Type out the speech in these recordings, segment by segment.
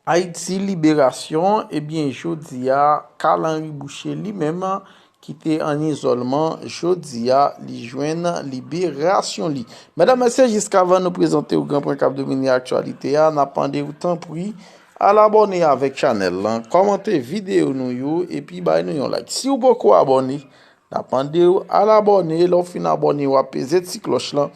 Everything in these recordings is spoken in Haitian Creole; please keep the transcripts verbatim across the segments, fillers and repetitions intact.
Ayiti Liberasyon, ebyen, jodi a, Carl Henry Boucher li menm, ki te an izòlman, jodi a, li jwenn liberasyon li. Medam, mesye, jiskavan nou prezante w gran pwen k ap domine aktyalite a, n ap mande w, tanpri, al abòne avèk chanèl lan, kòmante videyo nou yo, epi bay nou yon like. Si w poko abòne, n ap mande w al abòne. Lè w fin abòne, w ap peze ti klòch lan.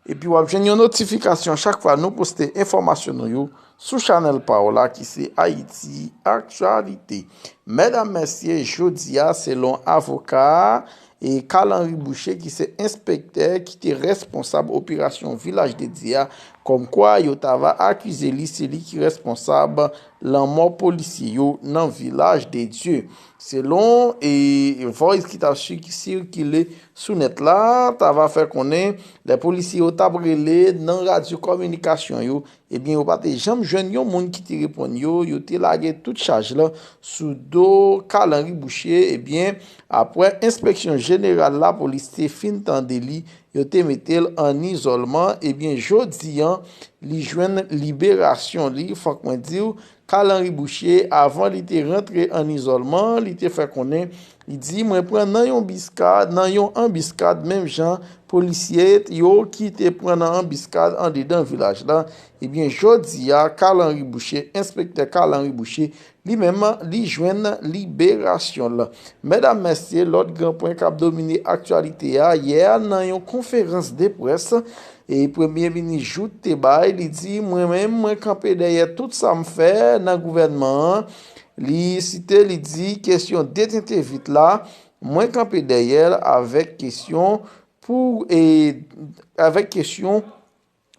Epi w ap jwenn yon notifikasyon chak fwa nou poste enfòmasyon nou yo sou chanèl pa w la ki se Ayiti Aktyalite. Medam, mesye, jodi a, selon avoka e Carl Henry Boucher ki se enspektè ki te responsab operasyon Vilaj de Dye a, kòmkwa yo ta va akize li, se li ki responsab lanmò polisye yo nan Vilaj de Dye. Selon e voice ki t ap si- sikile sou nèt la, ta va fè konnen lè polisye yo t ap rele nan radyo kominikasyon yo, ebyen, yo pa te janm jwenn yon moun ki te reponn yo, yo te lage tout chaj lan sou do Carl Henry Boucher, ebyen, apre enspeksyon jeneral lapolis te fin tande li, yo te mete l an izòlman, ebyen, jodi an, li jwenn liberasyon li, fòk mwen di w, Carl Henry Boucher, avan li te rantre an izòlman, li te fè konnen, li di, mwen pran nan yon biskad, nan yon anbiskad, menm jan polisye yo ki te pran nan anbiskad andedan vilaj la. Ebyen, jodi a, Carl Henry Boucher, enspektè Carl Henry Boucher, li menm, li jwenn liberasyon l. Medam, mesye, lòt gran pwen k ap domine aktyalite a, yè, nan yon konferans de près, e Premye Minis Jouthe te bay, li di, mwen menm, mwen kanpe dèyè tout sa m fè nan gouvènman an. Li site, li di, kesyon detente vit la, mwen kanpe dèyè l avèk kesyon pou, e, avèk kesyon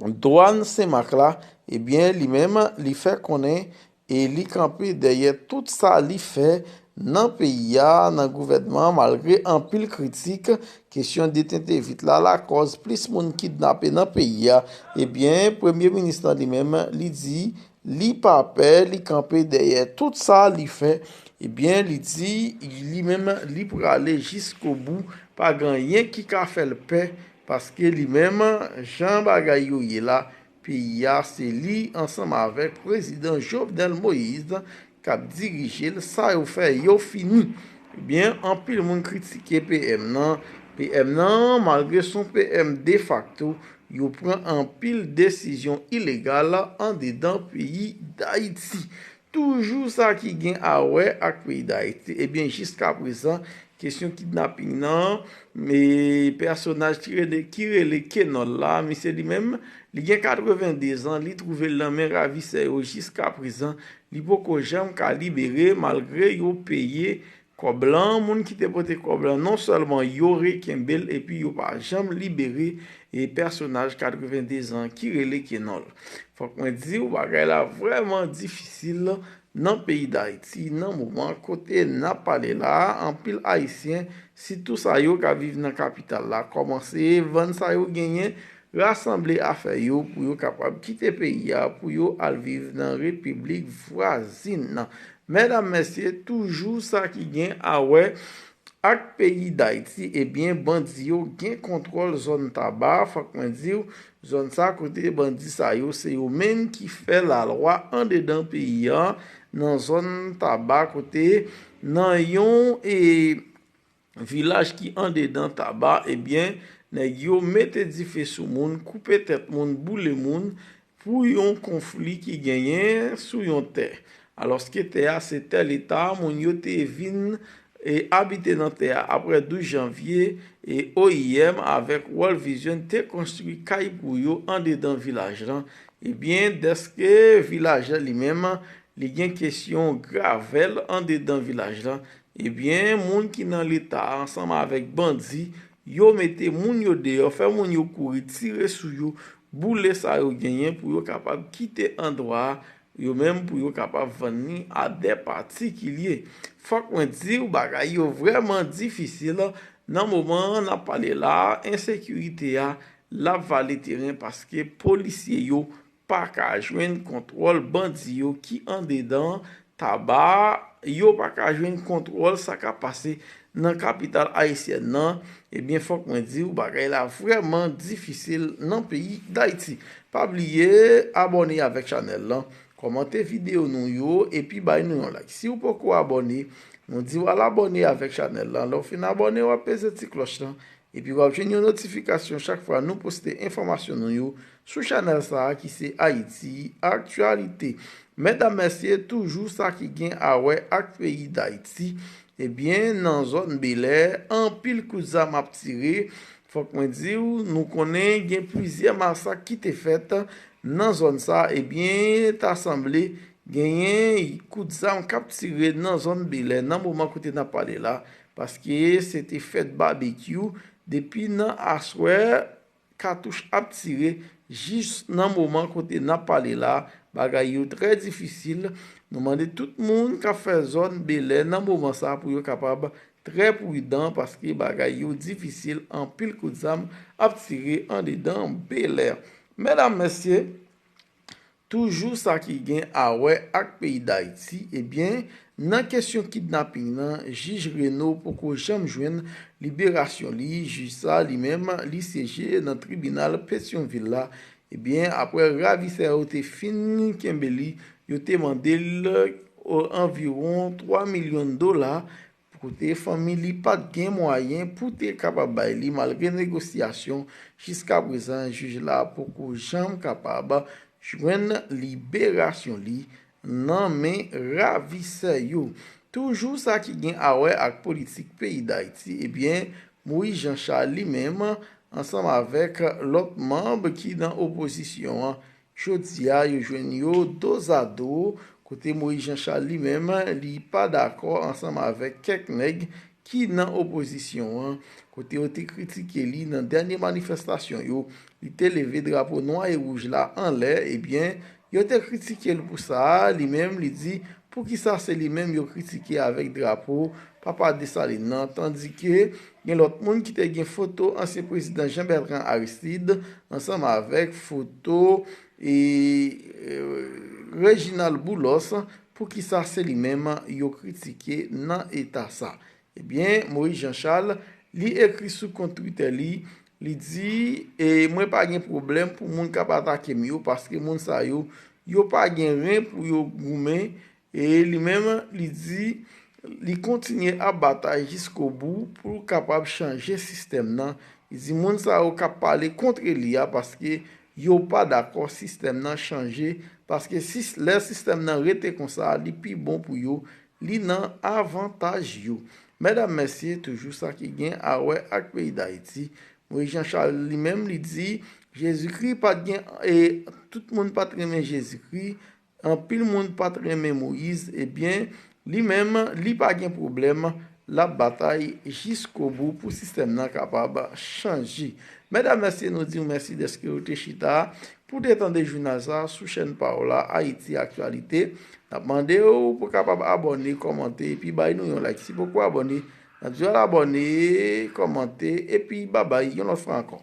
dwàn Senmak la, ebyen, li menm, li fè konnen e li kanpe dèyè tout sa li fè nan peyi a, nan gouvènman an, malgre anpil kritik. Kesyon detente vit la lakòz plis moun kidnape nan peyi a. Ebyen, Premye Minis lan li menm, li di, li pa pè, li kanpe dèyè tout sa li fè. Ebyen, li di, li menm, li prale jiskobou, pa gen anyen ki ka fè l pè, paske li menm, jan bagay yo ye la, peyi a, se li ansanm avèk Prezidan Jovenel Moïse k ap dirije l, sa yo fè, yo fini. Ebyen, anpil moun kritike P M nan. P M nan, malgre se yon P M defakto, yo pran anpil desizyon ilegal andedan peyi Dayiti. Toujou sa ki gen a wè ak peyi Dayiti. Ebyen, jiskaprezan, kesyon kidnaping nan, e pèsonaj ki rele, ki rele Kenòl la, misye li menm, li gen katrevenndezan, li twouve l nan men ravisè yo jiskaprezan, li poko janm ka libere malgre yo peye kòb lan. Moun ki te pote kòb lan, non sèlman yo rekenbe l, epi yo pa janm libere e pèsonaj katrevenndezan ki rele Kenòl. Fòk mwen di w, bagay la vrèman difisil nan peyi Dayiti, nan moman kote n ap pale la a, anpil Ayisyen, sitou sa yo k ap viv nan kapital la, kòmanse vann sa yo genyen, rasanble afè yo pou yo kapab kite peyi a, pou yo al viv nan repiblik vwazin nan. Medam, mesye, toujou sa ki gen a wè ak peyi Dayiti, ebyen, bandi yo gen kontwòl zòn Taba, fòk mwen di w, zòn sa kote bandi sa yo, se yo menm ki fè lalwa andedan peyi a, nan zòn Taba kote nan yon, e, vilaj ki andedan Taba, ebyen, nèg yo mete dife sou moun, koupe tèt moun, boule moun, pou yon konfli ki genyen sou yon tè. Alòske tè a se tè Leta, moun yo te vin, e, abite nan tè a apre douz janvye, e O I M avèk World Vision te konstwi kay pou yo andedan vilaj lan. Ebyen, dèske vilaj lan li menm, li gen kesyon gravèl andedan vilaj lan, ebyen, moun ki nan Leta a ansanm avèk bandi, yo mete moun yo deyò, fè moun yo kouri, tire sou yo, boule sa yo genyen pou yo kapab kite andwa a, yo menm pou yo kapab vann li a dè patikilye. Fòk mwen di w, bagay yo vrèman difisil nan moman n ap pale la a, ensekirite a, l ap vale teren paske polisye yo pa ka jwenn kontwòl bandi yo ki andedan Taba, yo pa ka jwenn kontwòl sa k ap pase nan kapital ayisyèn nan. Ebyen, fòk mwen di w, bagay la vrèman difisil nan peyi Dayiti. Pa bliye abòne avèk chanèl lan, kòmante videyo nou yo, epi bay nou yon like. Si w poko abòne, nou di w al abòne avèk chanèl la. Lè w fin abòne, w ap peze ti klòch lan, epi w ap jwenn yon notifikasyon chak fwa nou poste enfòmasyon nou yo sou chanèl sa a ki se Ayiti Aktyalite. Medam, mesye, toujou sa ki gen a wè ak peyi Dayiti, ebyen, nan zòn Belè, anpil kout zam ap tire. Fòk mwen di w, nou konnen gen plizyè masak ki te fèt nan zòn sa, ebyen, ta sanble genyen kout zam k ap tire nan zòn Belè nan moman kote n ap pale la, paske se te fèt babekyou depi nan aswè, katouch ap tire jis nan moman kote n ap pale la, bagay yo trè difisil. Nou mande tout moun k ap fè zòn Belè nan moman sa pou yo kapab trè pridan, paske bagay yo difisil, anpil kout zam ap tire andedan Belè. Medam, mesye, toujou sa ki gen a wè ak peyi Dayiti, ebyen, nan kesyon kidnaping nan, jij Reno poko janm jwenn liberasyon li. Jij sa, li menm, li syeje nan tribinal Petyonvil la. Ebyen, apre ravisè yo te fin kenbe li, yo te mande l, o, anviwon twa milyon dola, kote fanmi li pa t gen mwayen pou te kapab bay li, malgre negosyasyon. Jiska prezan, jij la poko janm kapab jwenn liberasyon li nan men ravisè yo. Toujou sa ki gen a wè ak politik peyi Dayiti, ebyen, Moïse Jean Charles li menm, ansanm avèk lòt manm ki nan opozisyon an, jodi a, yo jwenn yo dozado, kote Moïse Jean Charles li menm, li pa dakò ansanm avèk kèk nèg ki nan opozisyon an, kote yo te kritike li nan dènye manifestasyon yo. Li te leve drapo nwa e wouj la anlè, ebyen, yo te kritike l pou sa. Li menm, li di, poukisa se li menm yo kritike avèk drapo Papa Desalin nan, tandike gen lòt moun ki te gen foto ansyen prezidan Jean Bertrand Aristide ansanm avèk foto, e, e, Reginald Boulos, poukisa se li menm yo kritike nan eta sa? Ebyen, Moïse Jean Charles, li ekri sou kont Twitter li, li di, e, mwen pa gen pwoblèm pou moun k ap atake m yo, paske moun sa yo, yo pa gen ren pou yo goumen. E li menm, li di, li kontinye ap batay jiskobou pou l kapab chanje sistèm nan. Li di moun sa yo k ap pale kont li a, paske yo pa dakò sistèm nan chanje, paske sis-, lè sistèm nan rete konsa, li pi bon pou yo, li nan avantaj yo. Medam, mesye, toujou sa ki gen a wè ak peyi Dayiti. Moïse Jean Charles li menm, li di, Jezikri pa t gen, e, tout moun pa t renmen Jezikri, anpil moun pa t renmen Moyiz, ebyen, li menm, li pa gen pwoblèm, l ap batay jiskobou pou sistèm nan kapab chanje. Medam, mesye, nou di w mèsi dèske w te chita pou te tande jounal sa sou chèn pa w la, Ayiti Aktyalite. N ap mande w pou kapab abòne, kòmante, epi bay nou yon like. Si poko abòne, n ap di w al abòne, kòmante, epi babay, yon lòt fwa ankò.